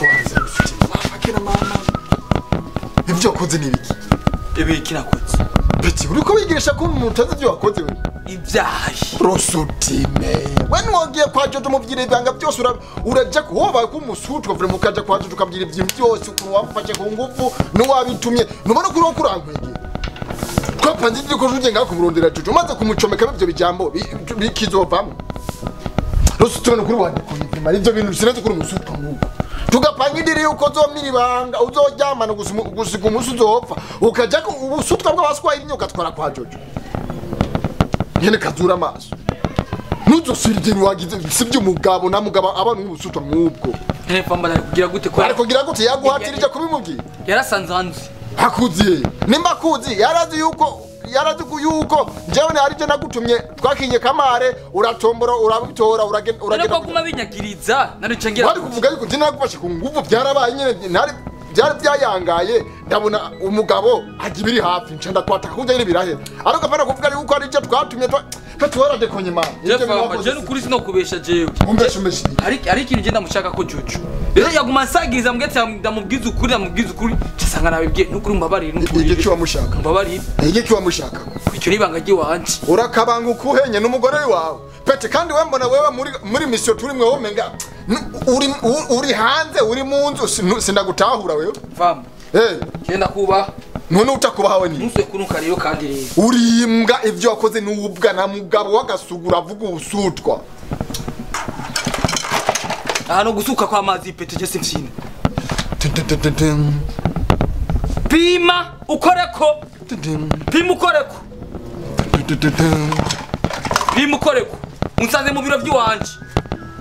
Kwanza Rusutima akina mama. Ivyo wakoze ni biki? Ibiki nakoze. Peti uriko wigirisha ko umuntu utazi ivyo wakoze we. Ibyahi. Rusutime. Wani wagiye kwa Jojo muvyira ibanga byose uraja kuhoba ko umusutwa vure mukaja kwa Jojo ukabwira ibintu byose ukuntu wamufashe ku ngufu n'uwabitumye. Nubona ko uriko urankwegera. Twapanze ibyo ko uje ngaho kumurondera Jojo maze kumucomeka ibyo bijambo bikizovamo. Rusutime nukuri wandikuye ivyo bintu sinzi kuri umusutwa nguko. Tugapanga indiri yuko uzomira ibanga uzoryamana gusiga umunsi uzopfa ukaja ubusutwa bw'abaswahili nyuka twara kwa Jojo. Nyene kazura amaso. Nuzosubira ibintu wagize sibyo umugabo na mugabo abana ubusutwa nk'ubwo. Famba ari kugira gute ko? Ari kugira gute yaguhatirije kubimubwira? Yarasanze hanze. Akuziye. Nimba akuzi yarazi yuko njyewe ari je nagutumye twakinye kamare uratombora urabitora uragenda uragenda kuguma binyagiriza narice ngira bari kuvuga yuko njye nagufashe ku nguvu byarabaye nyene nari byari byayangaye ndabona umugabo ajibiri hafi nca ndakwataka kujya nyene birahera ariko apana kuvuga yuko ari je twatumye twaradekonye mama je nukuri sino kubesha jewe umbesha umbesha ari ikintu je ndamushaka ko Jojo rero yaguma nsagiriza mbwetse ndamubwiza ukuri cyasanga nabibwiye nukuri mbabarire nukuri igihe wamushaka mbabarire igihe wamushaka icyo nibanga giwanje urakabanga ukuhenye n'umugore wawe pete kandi we mbona wewe muri mission turi mwe womenga uri hanze uri mu nzu sindagutahura wewe fam genda kuba none utakubahawe ni nuse kunuka rero kandi rero urimbwa ivyo wakoze n'ubwa na mugabo wagasugura avuga ubusutwa aha gusuka kwa amazi pete je simfine pima ukoreko pima ukoreko pima ukoreko unsanze mu biro by'iwanje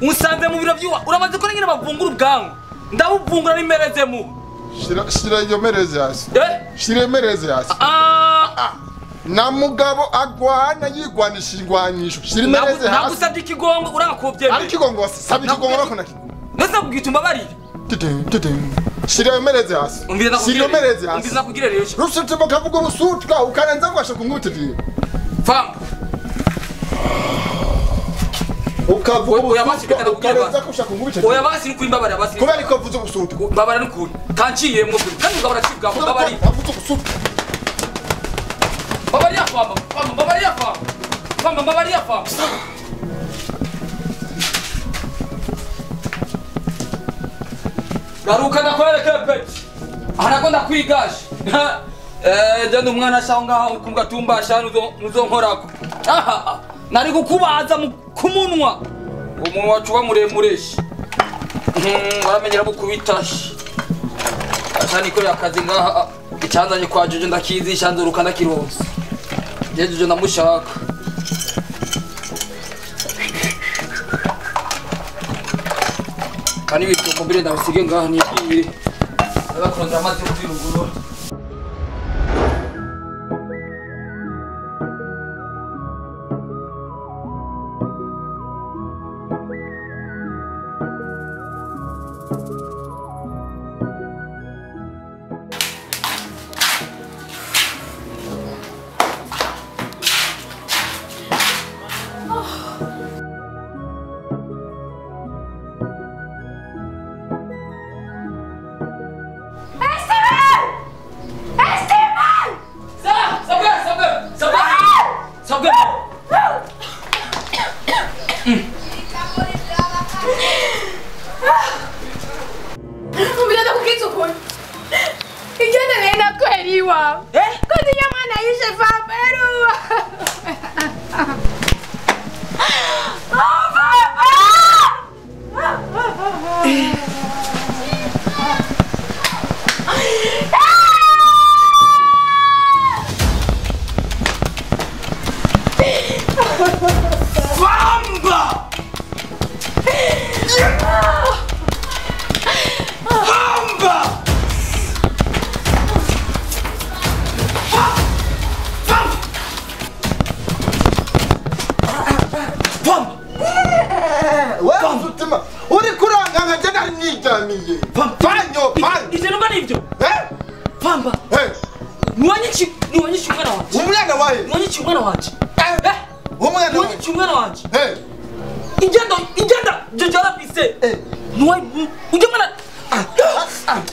unsanze mu biro by'iwa uramaze ko nyine bavungura ubwangu ndabuvungura nimereze mu shira iyo mereze hasi shira iyo mereze hasi na mugabo agwana yigwanisha ingwanisho shira imereze hasi nagusabye ikigongo urakobye ari ikigongo wasabye ikigongo bako nakigongo nasa kubwita umbabarire shira iyo mereze hasi shira iyo mereze hasi umviza kugira rero Rusutse kavuga ubusutwa ukarenza gwasha kungutiriye fam ukavuga ukarenza kushaka kungutiriye oya basi nukuri mbabarira basi kubera ko uvuze ubusutwa mbabarira nukuri kanciye mwo kandi ugabara cibwa mbabarira avuze ubusutwa mbabarira famba famba mbabarira famba famba mbabarira famba garuka ndakwereka peti arako ndakwigasha jya umwana ashaho ngaho ku gatumba ashaho nuzonkorako aha nari kukubaza ku munwa umunwa wacu uba muremure baramenyera mukubita asha nikorera akazi ngaha icyanzanye kwa Jojo ndakizi icyanzuruka ndakironse je Jojo ndamushaka kandi bitukumbire ndabisige ngaha nibwire abakurondera amazi yo kwiruguru.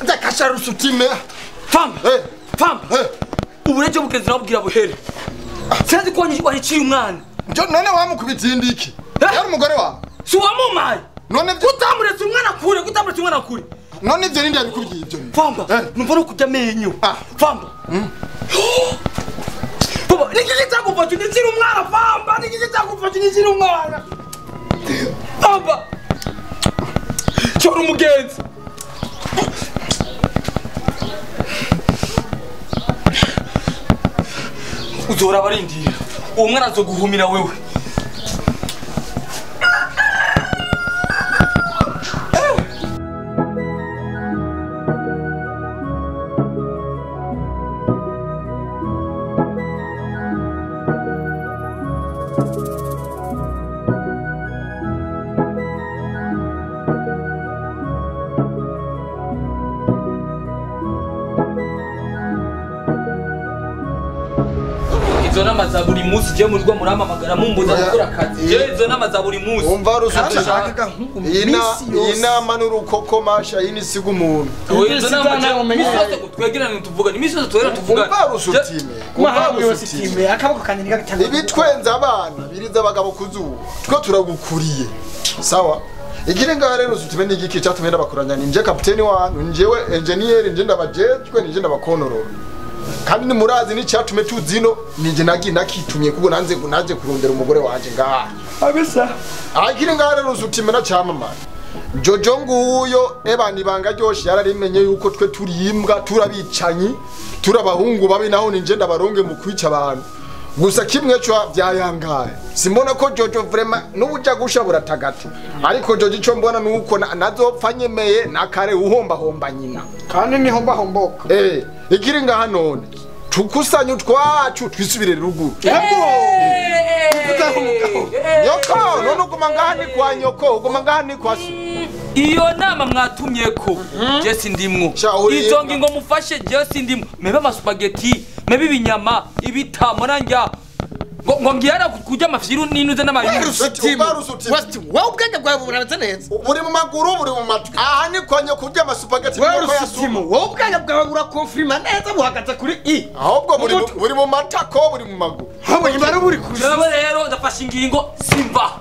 Ndakasha rusutime. Famba. Famba. Uburejo bugenzi nabubwira buhere. Sinzi ko wanyiciye umwana. Njo none wamukubitiye indiki. Yari umugore wawe. Si wamumaye. None kutamuretse umwana kure, kutamuretse umwana kure. None ivyo nindi yabikubwiye ivyo. Famba. Numva no kurya amenyo. Famba. Baba, niki cyagufasha unyicira umwana Famba, niki cyagufasha unyicira umwana. Famba. Chora umugenzi. Uzora barindira. Uwo mwana azoguhumira wewe. Izo nama za buri munsi je murirwa muramamagara mumbuza gukora akazi. Je izo nama za buri munsi. Umva rusutime. Iyi nama n'urukoko masha iyi nisiga umuntu. Izo nama misi yose twegerane tuvugane. Imisi yose twera tuvugane. Umva rusutime. Umva rusutime. Akaboko kanje nigagitanga. Ibitwenza abana biriza abagabo kuzuba. Twe turagukuriye. Sawa. Igire ngaha rero rusutime ni igiki cyatumye ndabakoranya ninje kapiteni wanyu, njewe engineer, nje ndabajejwe, nje ndabakonorora. Kandi ni murazi ni cyatume tuzino ninje nagi nakitumye kuko nanze naje kurondera umugore wanje ngaha. Abisa. Agire ngaha rero rusutime na cyamamara. Jojo nguyo ebana ibanga ryoshe yararimenye yuko twe turimbwa turabicanyi turabahungu babi naho ninje ndabaronge mu kwica abantu. Gusa kimwe cyo byayangaye. Simbona ko Jojo vraiment n'ubuja gusha buratagata. Ariko Jojo ico mbona nuko nazopfa nyemeye nakare uhomba homba nyina. Kandi ni homba homboka. Ikiri ngaha none. Tukusanye twacu twisubire ruguru. Nyoko none uguma ngaha ni kwa nyoko uguma ngaha ni kwa Iyo nama mwatumye ko Jesse ndimwo. Izo ngingo mufashe Jesse ndimwo. Mebe amasupageti, mebe ibinyama, ibitamo nanjya. Ngo ngiara kurya amafyiru n'inuze n'amayuru. Wewe ubwenge bwawe burameze neza. Buri mu maguru buri mu matwi. Aha ni kwa nyoko kurya amasupageti nuko yasuma. Wewe ubwenge bwawe burakonfirma neza buhagaze kuri i. Ahubwo buri mu matako buri mu maguru. Habo ibara buri kuri. Jewe rero ndafashe ingingo simva.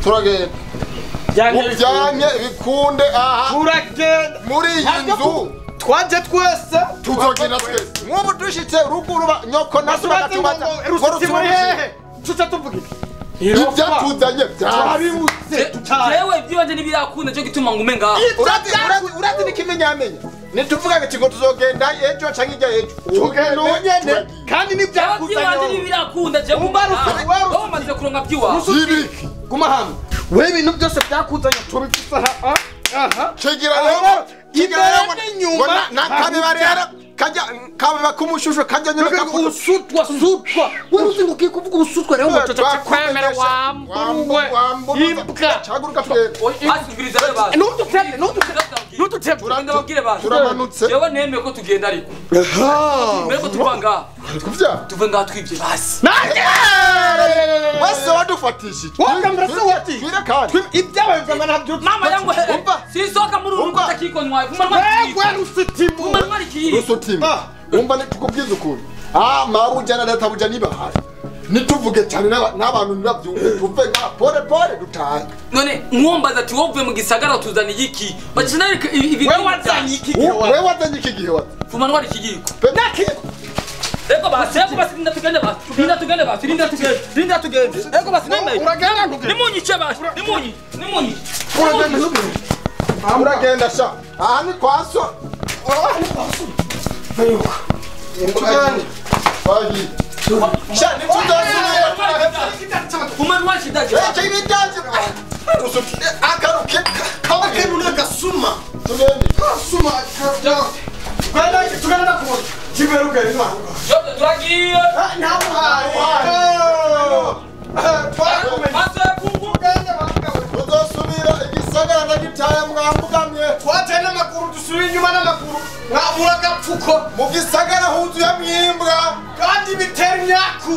Turagenda. Ujyanye bikunde aha. Turagenda. Muri iyi nzu twaje twese tuzogenda twese. Nk'ubu dushitse ruguru nyoko nasura gatubaza. Rusutime hehe? Tuca tuvuga iki? Ibyatuzanye byabibutse. Jewe ibyibanje nibirakunda cyo gituma ngume ngaha. Urazi nikimenyamenya. Nituvuga ngo ngo tuzogenda ejo canke ijya ejo. Tugenda unyene kandi nibyakuzanye nibirakunda je kumara. Umaze kuronka byiwa. Ibiki. Guma hamwe. We ibintu byose byakuzanye tubifisa aha. Aha. Kigira rero kigira inyuma nakabeba rero kajya kabeba kumushusho kajya nyine usutwa sutwa. Wewe uzi ngo kuvuga ubusutwa rero ngo kwemera wambuwe. Imbwa cyaguruka tugenda. Asubiriza rero. Nudutebye nudutebye. Ndababwire basi. Turamanutse. Jewe nemeye ko tugenda ariko. Mbere ko tuva ngaha. Kuvya. Tuve ngaha twibye basi. Nanjye. Wese wadufatishije. Wakambira se wati. Twire kandi. Ibyabaye byama ntabyo. Mama yangu sisoka muri uru rugo takiko nywaye. Wewe rusutimu. Kumara iki? Rusutimu. Umva nitukubwiza ukuntu. Mabuja na databuja nibahari. Nituvuge cyane n'abantu ntibabyumve tuve nka pole pole dutahe. None mwombaza ati wovuye mu gisagara tuzaniye iki? Bakina ibi wewe wazanye iki gihe? Wewe wazanye iki gihe? Fuma ntwara ikigiko. Nakiko. Ego basi, ego basi rinda tugende basi. Rinda tugende basi, rinda tugende. Rinda tugende. Ego basi nemeye. Uragenda ntugende. Nimunyice basi, nimunyi, nimunyi. Uragenda ntugende. Uragenda sha. Aha ni kwa so. Aha ni kwa so. Ayuka. Tugende. Bayi. Sha nituzasubira. Umara washidaje. Eh, ibidaje. Akaruke kabakenura gasuma. Tugende. Gasuma. Tugenda tugenda kubona. Kiberuke rima. Joto turagiye. Tuzosubira igisagara ndagitaye mwambugamye. Twateye n'amaguru dusubira inyuma n'amaguru. Mwabura agapfuko. Mu gisagara huzuye mwimbwa. Kandi bitera imyaku.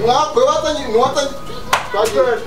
Mwakwe wazanye nwazanye. Twagiye.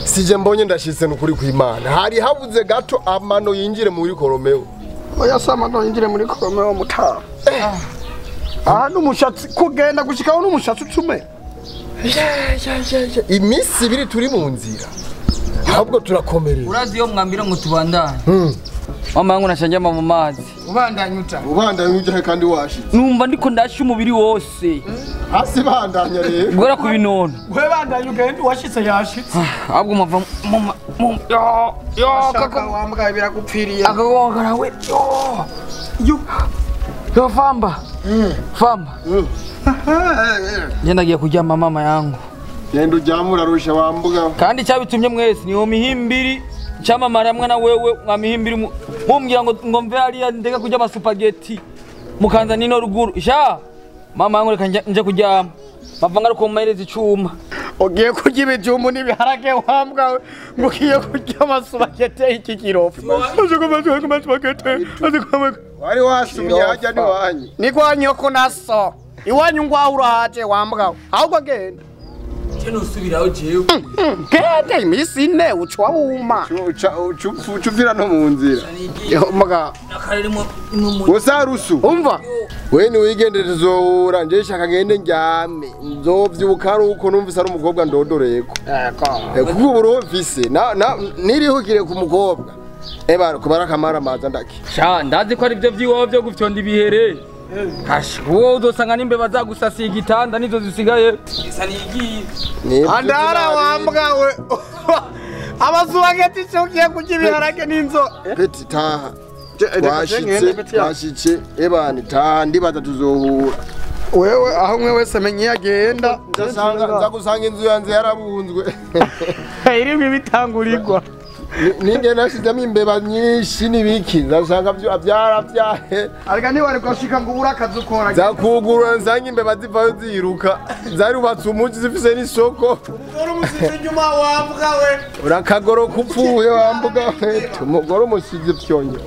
Sije mbonye ndashitse nukuri kw'Imana hari habuze gato amano yinjire muri Koromeo. Oya sa amano yinjire muri Koromeo mutara. Aha n'umushatsi kugenda gushikaho n'umushatsi ucume. Imisi ibiri turi mu nzira ahubwo turakomerera. Urazi yo mwambira ngo tubandanye. Mama yangu nashanjama mu mazi. Ubandanye uta. Ubandanye uje kandi washitse. Numva ndiko ndasha umubiri wose. Hasi bandanya rero. Gora ku binono. We bandanye ugenda washitse yashitse. Ahubwo mava mu yo yo kaka wambwa biragupfiriye. Akagongara we. Yo. Yo. Yo famba. Famba. Ngenda giye kuryama mama yangu. Genda uryamura rusha wambuga. Kandi cyabitumye mwese ni mihimbiri. Chama mwana wewe mwa mihimbiri mumbwira ngo mve hariya ndeka kurya amasupageti mukanza nino ruguru sha mama yangu reka nje kuryama bava ngaruko mumahereza icuma ugiye kurya ibijumbu n'ibiharage wambwa ngo ugiye kurya amasupageti iki kirofu wari wasubiye hajya niwanyu ni kwa nyoko na so iwanyu ngwaho urahaje wambwa ahubwo genda nusubiraho jewe genda imisi ine uca wuma ucupfira no mu nzira muga gusa rusu umva we niwigendere tuzohura nje shaka ngende ndyame nzovyuka ari uko numvise ari umukobwa ndodoreyeko kuko ubu mfise nirihukire ku mukobwa eba kubara kamara maza ndaki sha ndazi ko ari byo vyiwawe vyo gufyonda ibihere Kash, wowe uzosanga n'imbeba zagusasiye igitanda nizo zisigaye. Isa nigiye. Andara wambwa we. Abasupageti cyo kurya ibiharage n'inzo. Peti taha. Twashitse ebani taha ndibaza tuzohura. Wewe aho mwe wese menye yagenda. Nzagusanga inzu yanze yarabunzwe. Irimo ibitangurirwa. Ninge nashizemo imbeba nyinshi nibiki nzasanga vyaravyahe ariko ntiwari kwashika ngo ubure akazi ukora nzakugurura nsanga imbeba zivayo ziruka zarubatse umuji zifise n'isoko umugore umusize inyuma wambwa we urakagoroka upfuye wambuga we umugore umusize fyonyo.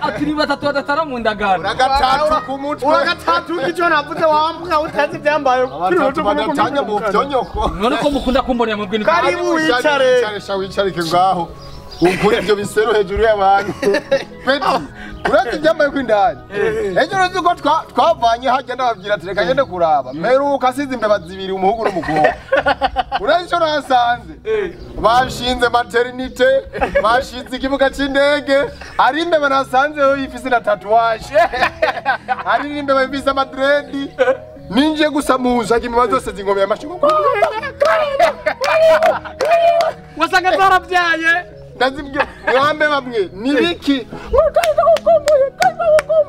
Aturi batatu badatara mu ndagano uragatatu ku mutwe uragatatu icyo navuze wambwa utazi ibyambaye batatu badatanya mu byonyoko none ko mukunda kumbonera mu bwini karibu wicare sha wicarike ngaho ukuri ibyo bisero hejuru y'abantu peti urazi ibyambaye kw'indani ejo uzi ko twavanye hajya ndababwira ati reka ngende kuraba mperuka asize imbeba zibiri umuhungu n'umukobwa urazi icyo nasanze bashinze maternite bashinze ikibuga cy'indege ari imbeba nasanzeho ifise na tatuwaje ari n'imbeba ifise amadredi ninjiye gusa mu nzu imbeba zose zingomeye amashingo wasanga zarabyaye ndazibwira mwambe bamwe nibiki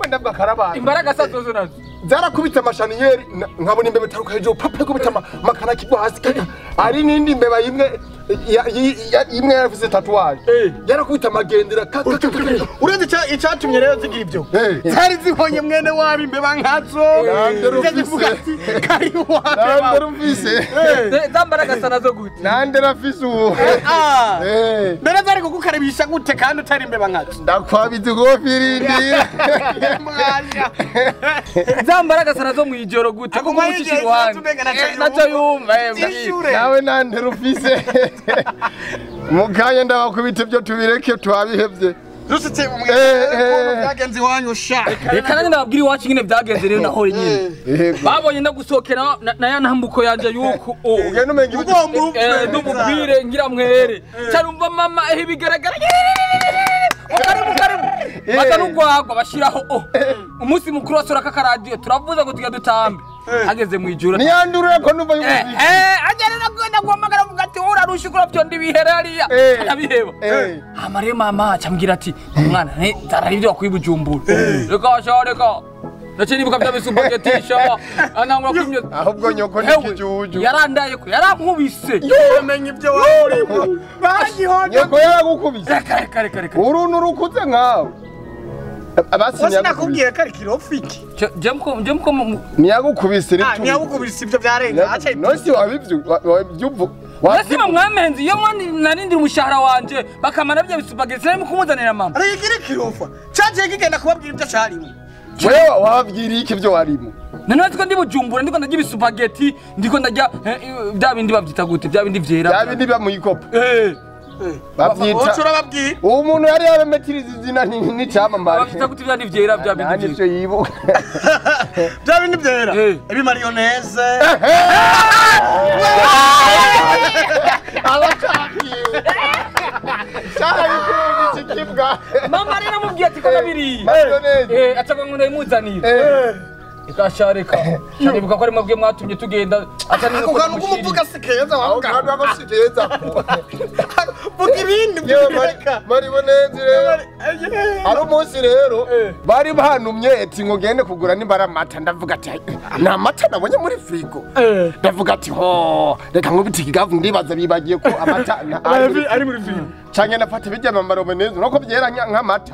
ndavuga karabaye imbaraga sazozo nazo zarakubita amashaniyeri nkabona imbeba itaruka hejuru papa ikubita amakara kigwa hasi kaka ari n'indi mbeba imwe Imwe yarafise tatuwaje yarakubita amagendera urenze icyatumye rero zigira ibyo zari zibonye mwene wabo imbeba nkazo zivuga ati kari wawe zambara gasa nazo gute nande rafise ubu mbere zari kugukaribisha gute kandi utari imbeba nkazo ndakwabiza igofirindira zambara gasa nazo mwijoro gute kuko umucisha iruhande naco yumva nawe nande rufise mukanya ndabakubita ibyo tubireke twabihevye rusitse umwe byagenze iwanyu sha reka nanjye ndababwira iwacu nyine byagenze rero nahore nyine babonye ndagusohokera na ya ntambuko yanje yuko ugenda umenga ndumubwire ngira mwere carumva mama ehe bigaragara karibu karibu baza n'ugwagwa bashiraho umunsi mukuru wasura kakaradiyo turavuza ngo tujya dutambe hageze mu ijoro niyandurure ko numva y'umuziki ajya rero agenda guhamagara avuga ati urarusha uravyo ndibihera hariya arabiheba hama rero mama acambwira ati umwana zarari ibyo wakwiye Bujumbura reka sha reka naciye nibuka vya bisupagetisha anangura kumyo ahubwo nyoko n'ikijuju yarandaye ko yarankubise umenye ibyo wari bagihonye nyoko yaragukubise reka reka reka reka uruntu rukuze nkawe abasinya nakubwiye ko ari kirofiki je mko niyagukubise ritu niyagukubise ibyo byarenga acha nose wabivyu wabyuvu Nasima mwamenzi iyo mwani narindira umushahara wanje bakamara bya bisupageti nari mukumuzanira mama ariko kirofa caje kigenda kubabwira ibyo carimo wewe wababwiriye iki ibyo warimo none ndiko ndi Bujumbura ndiko ndarya ibisupageti ndiko ndarya bya bindi bavyita gute bya bindi vyera bya bindi bya muyikopo bavyita uwo muntu yari yabemetiriza izina n'icyamamare bavyita gute bya bindi vyera bya bindi nivyo yibuka bya bindi vyera ibi marioneze abacakiwe cyarabikunda iki kibwa mama rero amubwiye ati ko nabiriye acavuga ngo ndabimuzanire ikashareka nibuka ko ari mwebwe mwatumye tugenda ako kantu k'umuvuga si keza wavuga ako kantu si keza vuga ibindi by'ureka maribonezi rero ari umunsi rero bari bantumye ati ngo gende kugura nimbara amata ndavuga ati nta mata nabonye muri frigo ndavuga ati ho reka nkubite ikigavu ndibaza bibagiye ko amata ari muri frigo canke nafata bijya maribonezi nuko byera nk'amata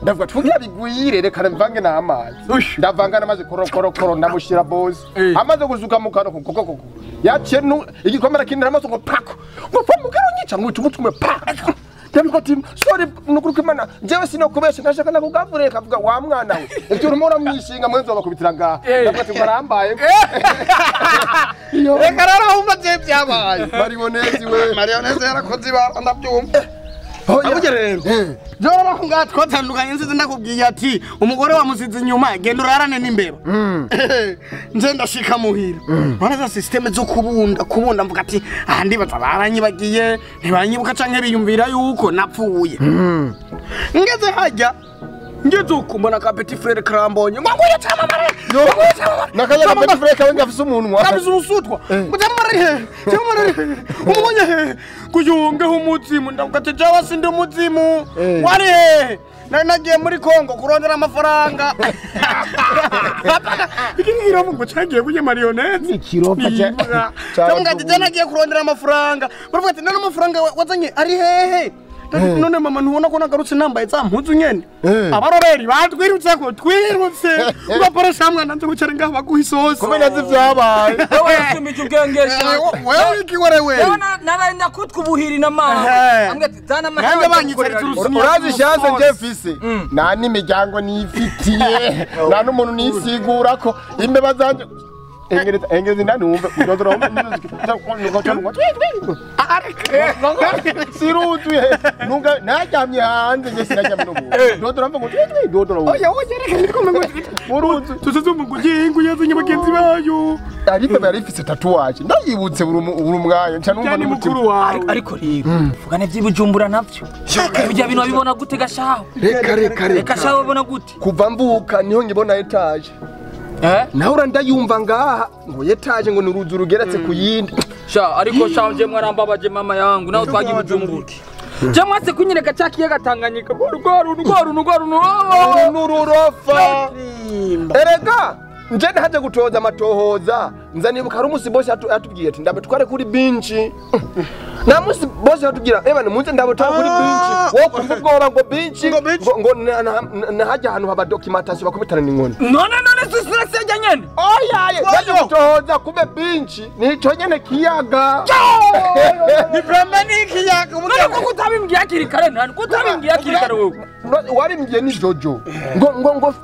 ndavuga ati kugira bigwire reka mvange n'amazi ndavanga n'amazi korokoro ndamushira boss amaze gusuka mu kanwa koko yaciye igikomera kinira amaso ngo pako ngo pamugero nyica ngo umutume pako ndabiko ati sorry nukuri kw'Imana jewe sinokubesha ndashaka nakugavure kavuga wa mwana we ivyo urimo uramwishinga mwenzi wabakubitira ngaha ndavuga ati barambaye reka rero aho umaze byabaye maribonezi we marioneze yarakoze ibara ndabyumva Abuge rero joro ko ngaha twatandukanye nsize ndakubwiye ati umugore wamusize inyuma genda urarane n'imbeba nje ndashika muhira urabona za systeme zo kubunda mvuga ati aha ndibaza baranyibagiye ntibanyibuka canke biyumvira yuko napfuye ngeze hajya ngeze uko mbona ka petit frere karambonye ngo nguye camamare nakanya ka petit frere kawe ngafise umunwa kabisa ubusutwa ngo camamare he camamare he umubonye he kuyungeho umuzimu ndavuga ati jawa sindi umuzimu wari hehe nari nagiye muri Kongo kurondera amafaranga iki ngirobo ngo cagiye kurya marionette ikirofa cyangwa ati jana nagiye kurondera amafaranga baravuga ati none amafaranga wazanye ari hehe none mama ntubona ko nagarutse nambaye za mpuzu nyene abaroreri batwirutse ko twirutse uraporosha mwana nze gucara ngaha baguha isosi kumenya nzi vyabaye wewe yasumije ubwenge sha wewe iki wewe naraye ndakutwa ubuhiri na mama ambwira ati zana amahera banyitse urazi shanse nje mfise nta n'imiryango nifitiye nta n'umuntu nisigura ko imbeba zanje Engereza indani wumve udodora wumve siruzuye nunga naryamye hanze nge sinaryamye n'ubu dodora mva ngo dodora wumve oya oya reka nitwumve ngo uruzu tuzazumva ngo ngingo yazanye bagenzi bayo ariko yari ifise tatuwaje ndayibutse buri mwanya nca numva n'umukuru wawe ariko rero vugana ivy'ibujumbura navyo bijya bintu wabibona gute gashaho reka reka reka shaho wabibona gute kuva mvuka niho ngibona etaje nawe ndayumva ngaha ngo yetaje ngo nuruzu rugeretse ku yindi sha ariko sha nje mwarambabaje mama yangu nawe twagiye Bujumbura je mwase kunyereka cya kiyaga Tanganyika rwo nururofa erega nje ntaje gutoza amatohoza Nza nibuka hari umunsi boss yatubwiye ati ndabatware kuri binchi. Na munsi boss yatubwira eba nimunze ndabatware kuri binchi. Wowe kumva ubwoba ngo binchi ngo na hajya ahantu haba documentation bakubitana n'inkoni. None sisirasijya nyene. Oya ye toza kube binchi nico nyene kiyaga. Ni pembe ni kiyaga. None ko kutabimbwiye hakiri kare nani kutabimbwiye hakiri kare wewe. Wabimbwiye ni Jojo.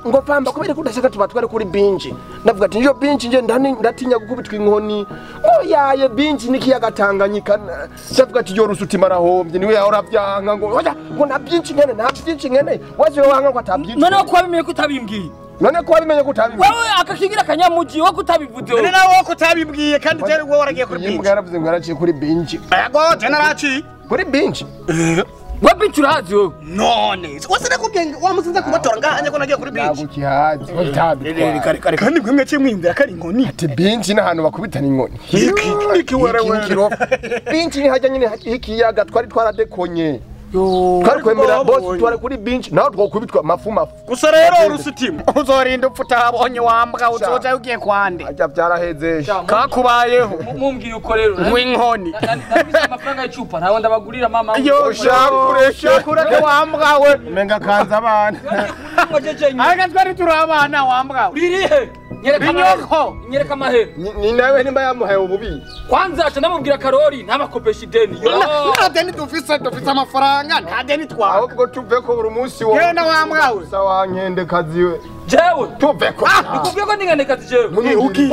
Ngo famba kubera kudashaka tubatware kuri binchi. Ndavuga ati njo binchi nje ndatinya gukubitwa inkoni. Oya ye binchi ni kiyaga Tanganyika. Ndavuga ati yo rusutima rahombye niwe yahora vyanka ngo oya ngo na byinshi nkene na byinshi nkene waje wanga ngo atabyinshi. None ko wabimenye kutabimbwiye. None ko wabimenye kutabimbwiye. Wewe akakigira kanyamuji wo kutabivuze. None nawe wo kutabibwiye kandi je wowe waragiye kuri binchi. Imbwa yaravuze ngo yaraciye kuri binchi. Yego je naraciye kuri binchi. Wa binchi urahazi wewe. None wose nakubwiye wa musinze kubatora ngahanye ko nagiye kuri binchi. Nagukihazi utabitwara. Kandi mwemwe cye mwimbira kari inkoni. Ati binchi n'ahantu bakubitana inkoni. Iki wewe. Binchi ni hajya nyine ikiyaga twari twaradekonye. Twari kwemera boss twari kuri binchi naho twokubitwa mafu mafu. Gusa rero rusutima uzorinda upfa utabonye wambwa uzoja ugiye kwande. Ajya byaraheze. Kakubayeho. Mumbwiye uko rero. Ngwinkoni. Ndabise amafaranga y'icupa ntawe ndabagurira mama. Yo shakureke wambwa we. Menga kanza abana. Aga twari turi abana wambwa. Ririhe? Nyereka amahera. Ni nawe nimba yamuhaye ububi. Kwanza acha ndamubwira Karori ntabakopesha ideni. Nta deni dufise amafaranga nta deni twawe. Ahubwo tuve ko buri munsi wowe. Yewe na wambwa we. Sawa nkende kazi we. Jewe tuve ko. Nikubwiye ko ndingane kazi jewe. Ugiye.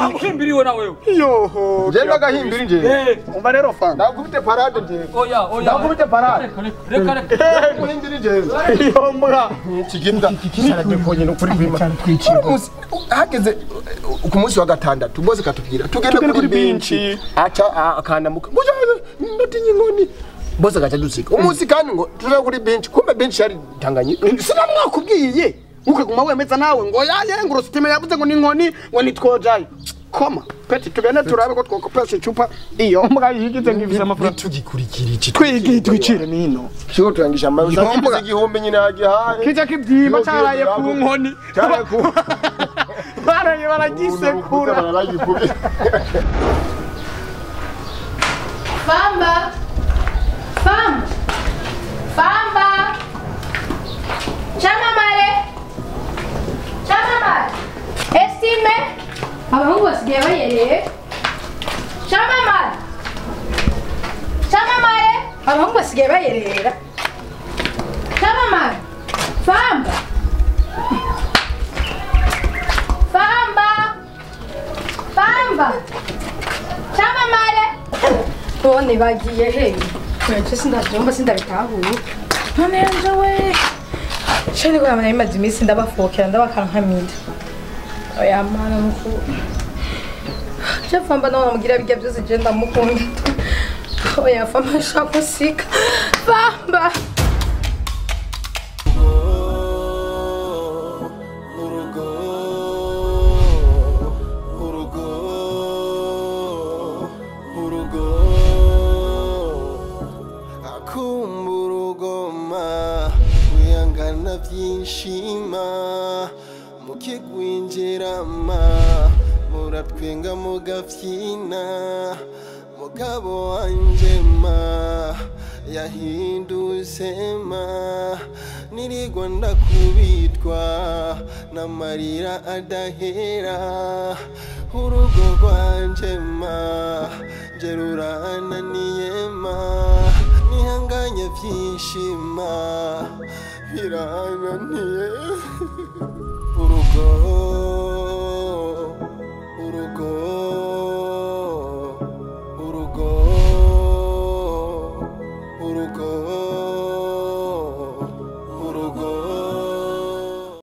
Na wewe. Yoho. Je ndagahimbira nje. Umva rero fanga. Ndagubite parade nje. Oya oya. Ndagubite parade. Reka. Muhimbira nje. Yo mbwa. Kiginda. Kikisara no kuri kwima. Hageze ku munsi wa gatandatu bose katubwira tugende kuri binchi acha akandamuka ndatinye inkoni bose gacha dusika umunsi kandi ngo tuje kuri binchi kumbe binchi yari Tanganyika sinamwakubwiye ukaguma wemeza nawe ngo yaye ngo rusitime yavuze ngo ni inkoni ngo nitwojayo koma peti tugende turabe ko twokopesha icupa iyo mbwa yigize ngivise amafaranga tugikurikira iki twigi twicire nino cyo turangisha amazi igihumbi nyina yagihaye kija kibyimba caraye ku nkoni baraye baragisekura Famba Famba Famba Chamamare Chamamare Estime abahungu basigaye bayereye Chamamare Chamamare abahungu basigaye bayerera Chamamare Famba Famba Famba Chamamare None bagiye he Nje sindabyumva sindabitahuye none yanje we Shani ko yamana imaze iminsi ndabafokera ndabakankamira Oya mana mukuru Je famba nawe namugira bijya byose je ndamukunda Oya famba shaka sika Famba Byinshima mukigwinjirama muratwenga mugafyina mugabo wanje ma yahindutse ma nirigwa ndakubitwa n'amarira adahera urugo rwanje ma nje rurananiye ma nihanganye byinshima birananiye urugo.